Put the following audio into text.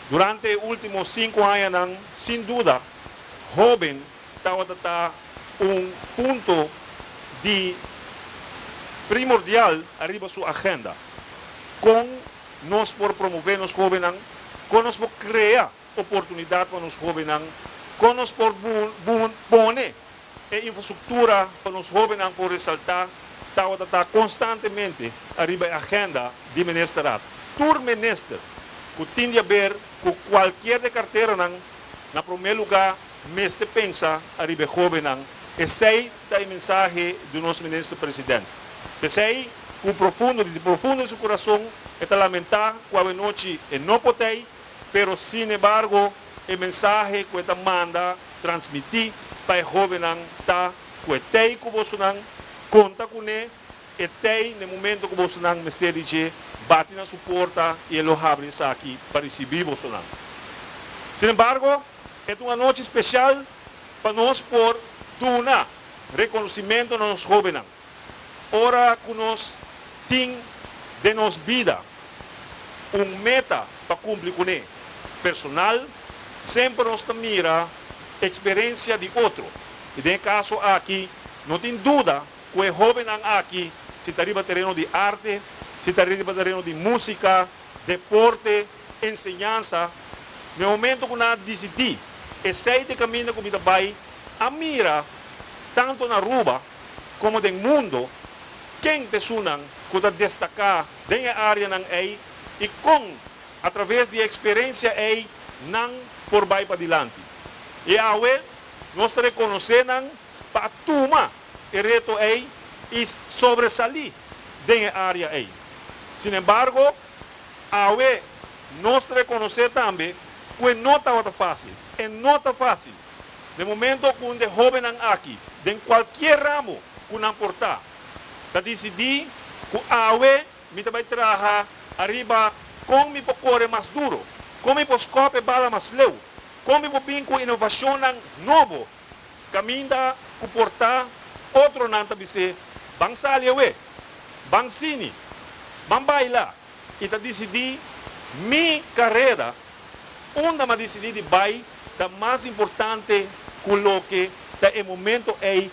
Durante e último 5 añanan, sin duda, hóben tabata un punto di primordial ariba su agenda. Kon nos por promové nos hóbennan, kon nos por krea oportunidat pa nos hóbennan, kon nos por pone e infrastruktura pa nos hóbennan por resaltá, tabata konstantemente ariba e agenda di ministerraad. Tur minister ku tin di haber ku kualke di karteranan, na promé lugá mester pensa ariba hóbennan. Esei ta e mensahe di nos minister presidente. Esei ku profundo, di profundo di su kurason, e ta lamentá ku anochi e no por tei, pero sin embargo e mensahe ku e ta manda transmití pa e hóbennan ta ku e tei ku bosonan konta kuné, e tei na momento ku bosonan mester dje, bati na su porta i e lo habri esaki pa risibí bosonan. Sin embargo, e un anochi spesial pa nos por duna rekonosimentu na nos hóbennan. Ora ku nos tin den nos bida un meta pa kumpli kuné personal, semper nos ta mira eksperensia di otro. I den kaso aki, no tin duda ku e hóbennan aki, si ta riba tereno di arte, si ta riba tereno di músika, deporte, enseñansa, na momento ku nan disidí, esei ta e kaminda ku mi ta bai, a mira tantu na Aruba komo den mundu, ken ta esunnan ku ta destaká den e áreanan ei i kon a traves di eksperensia ei nan por bai padilanti. I awe nos ta rekonosé nan pa tuma e reto ei i sobresalí den e área ei. Sin embargo, awe nos ta rekonosé tambe ku no tabata fásil, e no ta fásil. Na momento ku e hóbennan aki, den kualke ramo ku nan por ta, ta disidí ku awe mi ta bai traha ariba kon mi por kore mas duru, kon mi por skòp e bala mas leu, kon mi por bin ku inovashonnan nobo, kaminda ku por ta otronan ta bis'é, ban sali awe, ban sine, ban baila, i ta disidí mi karera, unda m'a disidí di bai, ta mas importante ku loke ta e momento ei.